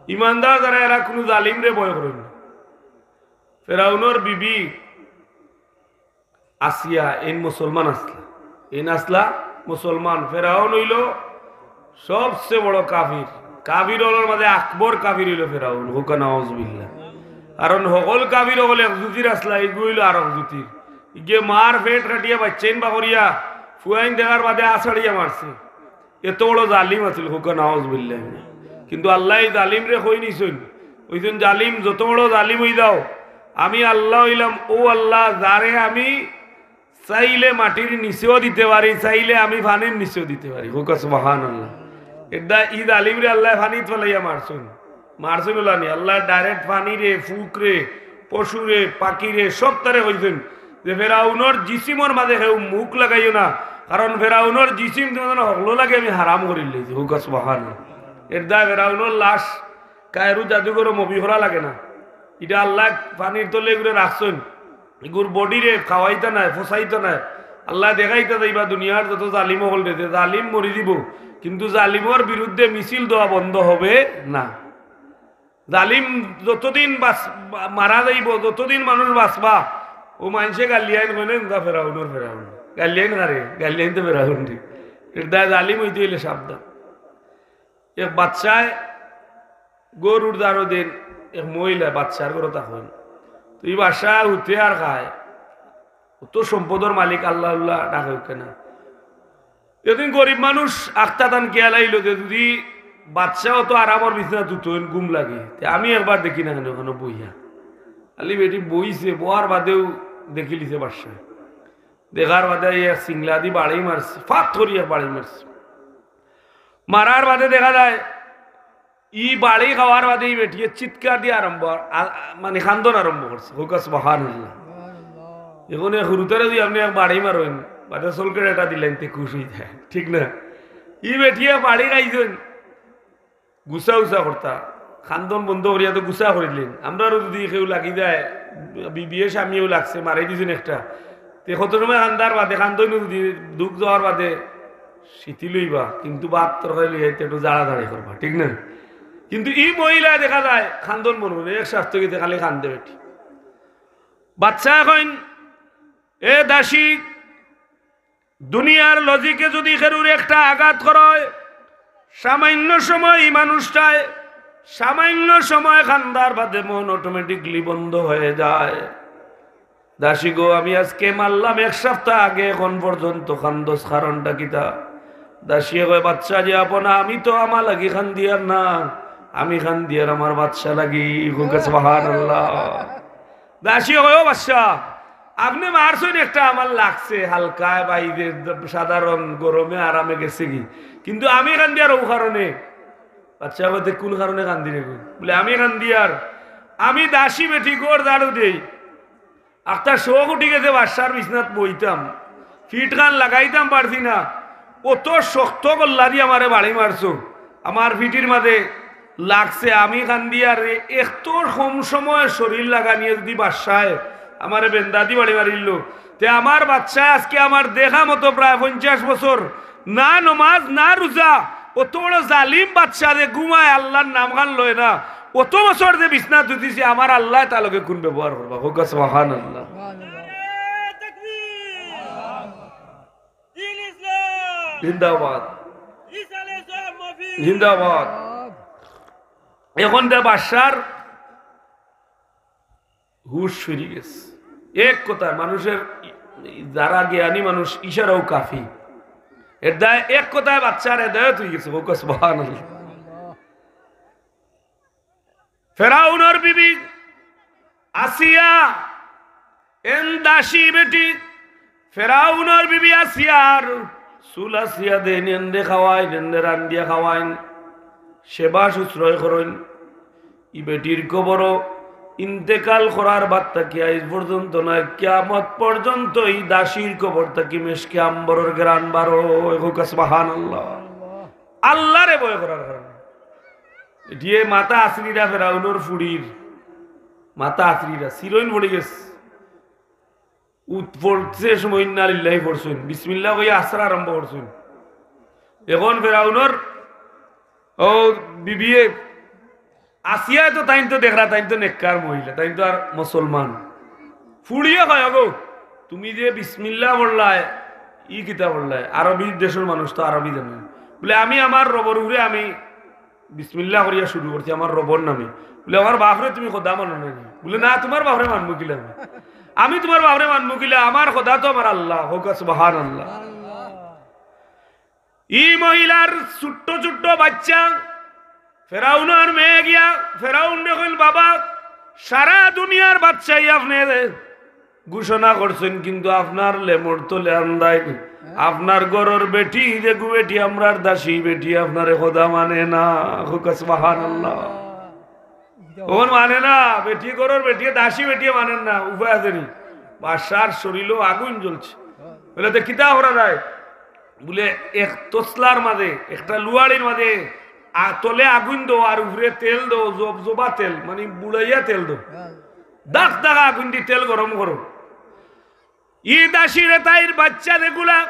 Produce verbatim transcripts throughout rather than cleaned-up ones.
ইমানদার যারা, এরা কুনু জালিমরে ভয় করইন না। ফেরাউনর বিবি আসিয়া এইন মুসলমান আছলা, এইন আছলা মুসলমান। ফেরাউন অইলো সবচে বড় কাফির, কাফির অকলর মাঝে আকবর কাফির অইলো ফেরাউন। কউক্কা নাউজুবিল্লাহ। কারণ হকল কাফির অকল এক জুতির আছলা, ইগু অইলো আরক জুতির। ইগে মার পেট কাটিয়া বাইচ্চাইন বার করিয়া ফুয়াইন দেখার বাদে আছাড়িয়া মারছে। এত বড় জালিম আছিল, কউক্কা নাউজুবিল্লাহ। কিন্তু আল্লায় ই জালিমরে কই নিছইন, কইছইন, "জালিম, যত বড় জালিম অই যাও, আমি আল্লাহ অইলাম অউ আল্লাহ, যারে আমি চাইলে মাটির নিচেও দিতে পারি, চাইলে আমি পানির নিচেও দিতে পারি।" কউক্কা সুবহানাল্লাহ। এরদায় ই জালিমরে আল্লায় পানিত ফালাইয়া মারছইন, মারছইন অলানি। আল্লায় direct পানিরে, ফুকরে, পশুরে, পাখিরে, সবতারে কইছইন যে, "ফেরাউনর জিসিমর মাঝে কেউ মুখ লাগাইও না, কারণ ফেরাউনর জিসিম তুমরার হকলর লাগি আমি হারাম করিলাইছি।" কউক্কা সুবহানাল্লাহ। এরদায় ফেরাউনর লাশ কায়রু জাদুঘরো মমি করা লাগে না, ইটা আল্লায় পানির তলে ইগুরে রাখছইন। ইগুর body রে খাওয়াইতা নায়, ফসাইতা নায়। আল্লায় দেখাইতা যাইবা দুনিয়ার যত জালিম অকলরে, জালিম মরি যিবো, কিন্তু জালিমর বিরুদ্ধে মিছিল দেওয়া বন্ধ হবে না। জালিম যতদিন বাঁচ-, মারা যাইবো, যতদিন মানুষ বাঁচবা, অউ মানষে গালিয়াইন কইন, "ইন্দা ফেরাউনর ফেরাউন।" গালিয়াইন কারে? গালিয়াইন তো ফেরাউনরে। এরদায় জালিম অইতে অইলে সাবধান। এক বাদশায় গরুর দারো দেইন, এক মহিলা বাদশার ঘরো থাকইন। তো ই বাদশা হুতে আর খায়, অত সম্পদর মালিক, আল্লাহ আল্লাহ ডাকে উঠে না। একদিন গরিব মানুষ আখতা তান খেয়াল আইলো যে যুদি বাদশা অত আরামর বিছনাত হুতইন, ঘুম লাগে, তে আমি একবার দেখি না কেনে অখানো বইয়া। খালি বেটি বইছে, বওয়ার বাদেউ দেখিলিছে বাদশায়। দেখার বাদে এক সিংলা দি বাড়ি মারছে, ফাত করি এক বাড়ি মারছে। মারার বাদে দেখা যায় ই বাড়ি খাওয়ার বাদে ই বেটিয়ে চিৎকার দিয়া আরম্ভ, আ-, আ-, মানে কান্দন আরম্ভ করছে। কউক্কা সুবহানাল্লাহ। এখন এক হুরুতারে যুদি আপনে এক বাড়ি মারইন, বাদে চলকেট এটা দিলাইন, তে খুশ অই যায়, ঠিক না? ই বেটিয়ে বাড়ি খাইছইন, গুছা উছা করতা, কান্দন বন্ধ করিয়া তো গুছা করিলিন। আমরারও যুদি কেউ লাগি যায়, বিবিয়ে স্বামীয়েও লাগছে, মারি দিছইন একটা, তে কত সময় কান্দার বাদে, কান্দন যুদি দুখ যাওয়ার বাদে শিথিল অইবা, কিন্তু ভাত তরকারি লইয়া একটু জাড়াজাড়ি করবা, ঠিক না? কিন্তু ই মহিলা দেখা যায় কান্দন বন্ধ নাই, এক স্বাস্থ্য গেছে, খালি কান্দে বেটি। বাদশায় কইন, "এ দাসী, দুনিয়ার লজিকে যুদি কেউর একটা আঘাত করয়, সামান্য সময় ই মানুষটায়, সামান্য সময় কান্দার বাদে মন automatically বন্ধ হয়ে যায়।" "দাসী গো, আমি আজকে মারলাম এক সপ্তাহ আগে, এখন পর্যন্ত কান্দস, কারণটা কিতা?" দাসীয়ে কয়, "বাদশা যে আপনা, আমি তো আমার লাগি কান্দিয়ার না, আমি কান্দিয়ার আমার বাদশা লাগি।" কউক্কা সুবহানাল্লাহ। দাসীয়ে কয়, "ও বাদশা, আপনে মারছইন একটা, আমার লাগছে হালকায়, বাইরে সাধারণ, গরমে আরামে গেছেগি, কিন্তু আমি কান্দিয়ার অউ কারণে।" বাদশা কয়, "তে কুন কারণে কান্দিরে গো?" বলে, "আমি কান্দিয়ার, আমি দাসী বেটি, ঘর ঝাড়ু দেই, আখতা শখ উঠি গেছে, বাদশার বিছনাত বইতাম, ফিটখান লাগাইতাম পারছি না, অত শক্ত গল্লা দি আমারে বাড়ি মারছো, আমার ফিটির মাঝে লাগছে, আমি কান্দিয়ার। এত কম সময় শরীর লাগানিয়ে যুদি বাদশায় আমারে বেন্দা দি বাড়ি মারিলো, তে আমার বাদশায় আজকে আমার দেখা মতো প্রায় পঞ্চাশ বছর না নমাজ, না রুজা, অত বড় জালিম বাদশা যে ঘুমায়, আল্লার নামখান লয় না, অত বছর যে বিছনাত হুতিছে, আমার আল্লায় তার লগে কুন ব্যবহার করবা?" কউক্কা সুবহানাল্লাহ। জিন্দাবাদ। জিন্দাবাদ। এখন দে বাদশার হুশ ফিরি গেছে। এক কথায় মানুষের, যারা জ্ঞানী মানুষ, ইশারাও কাফি। এরদায় এক কথায় বাদশার হেদায়ত অই গেছে। কউক্কা সুবহানাল্লাহ। ফেরাউনর বিবি আসিয়া, এন দাসী বেটি, ফেরাউনর বিবি আসিয়ার চুল আসিয়া দেইন, এনরে খাওয়াইন, এনরে রান্দিয়া খাওয়াইন, সেবা শুশ্রূষা করইন। ই বেটির কবরো ইন্তেকাল করার বাদ থাকি আইজ পর্যন্ত নায়, কিয়ামত পর্যন্ত ই দাসীর কবর থাকি মেশকে আম্বরর ঘ্রাণ বারয়। কউক্কা সুবহানাল্লাহ। আল্লারে ভয় করার কারণে। এটিয়ে মাথা আছড়িরা ফেরাউনর ফুড়ির, মাথা আছড়িরা, চিরইন পড়ি গেছে। উত পড়ছে সময় ইন্না লিল্লাহি পড়ছইন, বিসমিল্লাহ কইয়া আছড়া আরম্ভ করছইন। এখন ফেরাউনর ও বিবিয়ে আসিয়ায় তো, তাইন তো দেখরা, তাইন তো নেককার মহিলা, তাইন তো আর মুসলমান। ফুড়িয়ে কয়, "ওগো, তুমি যে বিসমিল্লাহ পড়লায়, ই কিতা পড়লায়?" আরবি দেশর মানুষ তো আরবি জানে না। বলে, "আমি আমার রবর উপরে আমি বিসমিল্লাহ করিয়া শুরু করছি, আমার রবর নামে।" বলে, "আমার বাপরে তুমি খোদা মানো না নি?" বলে, "না, তুমার বাপরে মানমু কিলা আমি? আমি তুমার বাপরে মানমু কিলা? আমার খোদা তো আমার আল্লাহ।" কউক্কা সুবহানাল্লাহ। ই মহিলার ছোট্ট ছোট্ট বাচ্চা, ফেরাউনর মেয়ে গিয়া ফেরাউনরে কইল, "বাবা, সারা দুনিয়ার বাদশাহী আপনে ঘোষণা করছইন, কিন্তু আপনার লেমর তলে আন্দাইল, আপনার ঘরর বেটি, যেগু বেটি, আমরার দাসী বেটি, আপনারে খোদা মানে না।" কউক্কা সুবহানাল্লাহ। অখন মানে না, বেটি ঘরর বেটি, দাসী বেটি মানের না, উপায় আছে নি? বাদশার শরীরও আগুন জ্বলছে। বলে, "তে কিতা করা যায়?" বলে, "এক তসলার মাঝে, একটা লুয়াড়ির মাঝে আ-, তলে আগুন দেও আর উপরে তেল দেও, জব-, জবা তেল, মানে বুড়াইয়া তেল দেও। দাক দাকা আগুন দি তেল গরম করো।" ই দাসীরে তাইর বাচ্চা যেগুলা,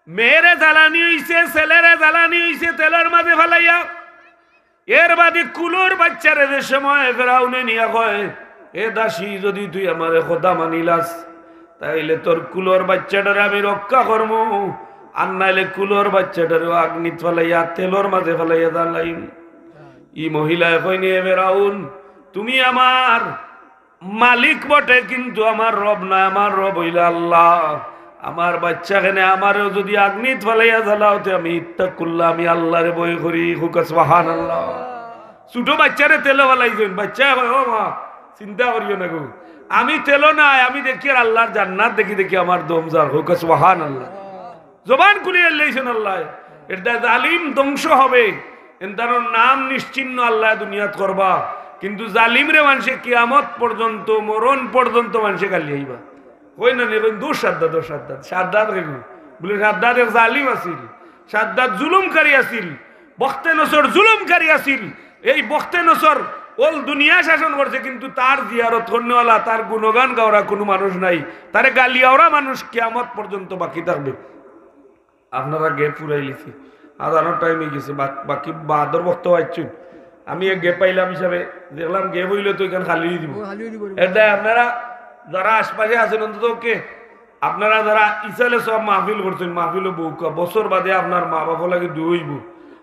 মেয়েরে জ্বালানি অইছে, ছেলেরে জ্বালানি অইছে তেলর মাঝে ফালাইয়া। এর বাদে কুলর বাচ্চারে যে সময় ফেরাউনে নিয়া কয়, "এ দাসী, যদি তুই আমারে খোদা মানিলাস, তাইলে তোর কুলর বাচ্চাটারে আমি রক্ষা করমু, আর নাইলে কুলর বাচ্চাটারেও আগ্নিত ফালাইয়া, তেলর মাঝে ফালাইয়া জ্বালাইম।" ই মহিলায় কইন, "এ ফেরাউন, তুমি আমার মালিক বটে, কিন্তু আমার রব নায়, আমার রব অইলা আল্লাহ। আমার বাচ্চা কেনে আমারেও যদি আগ্নিত ফালাইয়া জ্বালাও, তে আমি ইত্তাকুল্লাহ, আমি আল্লাহরে ভয় করি।" কউক্কা সুবহানাল্লাহ। ছোট বাচ্চারে তেলো ফালাইছইন, বাচ্চায় কয়, "ও মা, চিন্তা করিও না গো, আমি তেলো নাই, আমি দেখি আর আল্লাহর জান্নাত দেখি দেখি আমার দম যার।" কউক্কা সুবহানাল্লাহ। জবান খুলিয়া লাইছইন আল্লাহ। এর দ্বারা জালিম ধ্বংস হবে, এন তার নাম নিশ্চিহ্ন আল্লাহ দুনিয়াত করবা। কিন্তু জালিমরে মানষে কিয়ামত পর্যন্ত, মরণ পর্যন্ত মানষে গালি আইবা। কই না নি, কই, "দূর সাদ্দাত, দূর সাদ্দাত।" সাদ্দাত কেগু? বলে, "সাদ্দাত এক জালিম আছিল, সাদ্দাত জুলুমকারী আছিল, বখতে নসর জুলুমকারী আছিল। এই বখতে নসর অল দুনিয়া শাসন করছে, কিন্তু তার জিয়ারত করনেওয়ালা, তার গুণগান গাওরা কুনু মানুষ নাই, তারে গালি আওরা মানুষ কিয়ামত পর্যন্ত বাকি থাকবে।" আপনারা gap পুরাইলিছি, আজানর time অইগেছে, বা-, বাকি বাদর বক্ত আইছইন। আমি এক gap পাইলাম হিসাবে দেখলাম, gap অইলে তো ইখান খালি অই দিবো। ও, খালি অই দিবো। এর দায় আপনারা যারা আশপাশে আছইন, অন্তত কে আপনারা যারা ইসালে সব মাহফিল করছইন, মাহফিলও বউক্কা, বছর বাদে আপনার মা বাপর লাগি দোয়া অইবো।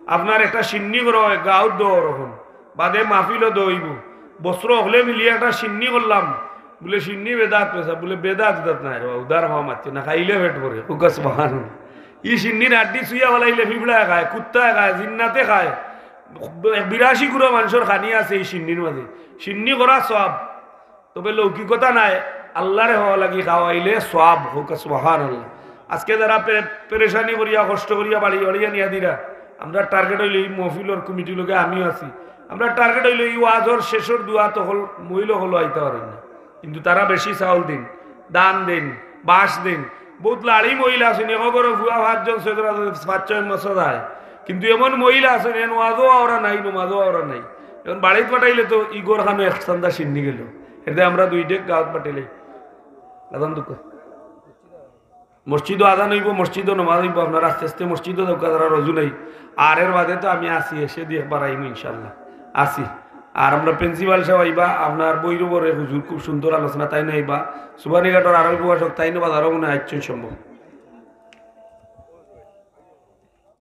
আপনার একটা শিন্নি করা অয়, গাউত দেওয়া অয় অখন, বাদে মাহফিলও দেওয়া অইবো। বছর অকলে মিলিয়া একটা শিন্নি করলাম, বলে, "শিন্নি বেদাত পেশা?" বলে, "বেদাত বেদাত নায় রে বা, উদার হওয়া মারছে না, খাইলে পেট ভরে।" কউক্কা সুবহানাল্লাহ। ই শিন্নির হাড্ডি চুইয়া ফালাইলে পিঁপড়ায় খায়, কুত্তায় খায়, জিন্নাতে খায়। বিরাশি গুরা মানষর খানি আছে ই শিন্নির মাঝে। শিন্নি করা সওয়াব, তবে লৌকিকতা নায়, আল্লাহরে হওয়া লাগি খাওয়াইলে সওয়াব। কউক্কা সুবহানাল্লাহ। আজকে যারা পে-, পেরেশানি করিয়া, কষ্ট করিয়া বাড়ি বাড়ি আনিয়া দিরা, আমরার target অইলো ই মহফিলর কমিটির লগে আমিও আছি। আমরার target অইলো ই ওয়াজর শেষর দোয়াত অকল মহিলা অকল আইতা পারইন না, কিন্তু তারা বেশি চাউল দেইন, ধান দেইন, বাঁশ দেইন। বউত লাড়ি মহিলা আছইন, এক ঘরো পুয়া পাঁচজন, ছয়জন আছইন, পাঁচ ছয় বছর যায়, কিন্তু এমন মহিলা আছইন, এন ওয়াজও আওরা নাই, নমাজও আওরা নাই, এখন বাড়িত পাঠাইলে তো ই ঘরখানো এক চান্দা শিন্নি গেল। এর দায় আমরা দুই ডেগ গাউত পাঠাইলে আজান দুঃখ। মসজিদও আজান অইবো, মসজিদও নমাজ অইবো। আপনারা আস্তে আস্তে মসজিদও যাউক্কা, যারা রুজু নাই। আর এর বাদে তো আমি আছি, এসে দি একবার আইমু ইনশাআল্লাহ, আছি। আর আমরার principal সাব আইবা, আপনার ভৈরবর এক হুজুর, খুব সুন্দর আলোচনা, তাইন আইবা। সুবহানীঘাটর আরবি প্রভাষক, তাইনও বাজারো মনে অয় আইছইন সম্ভব।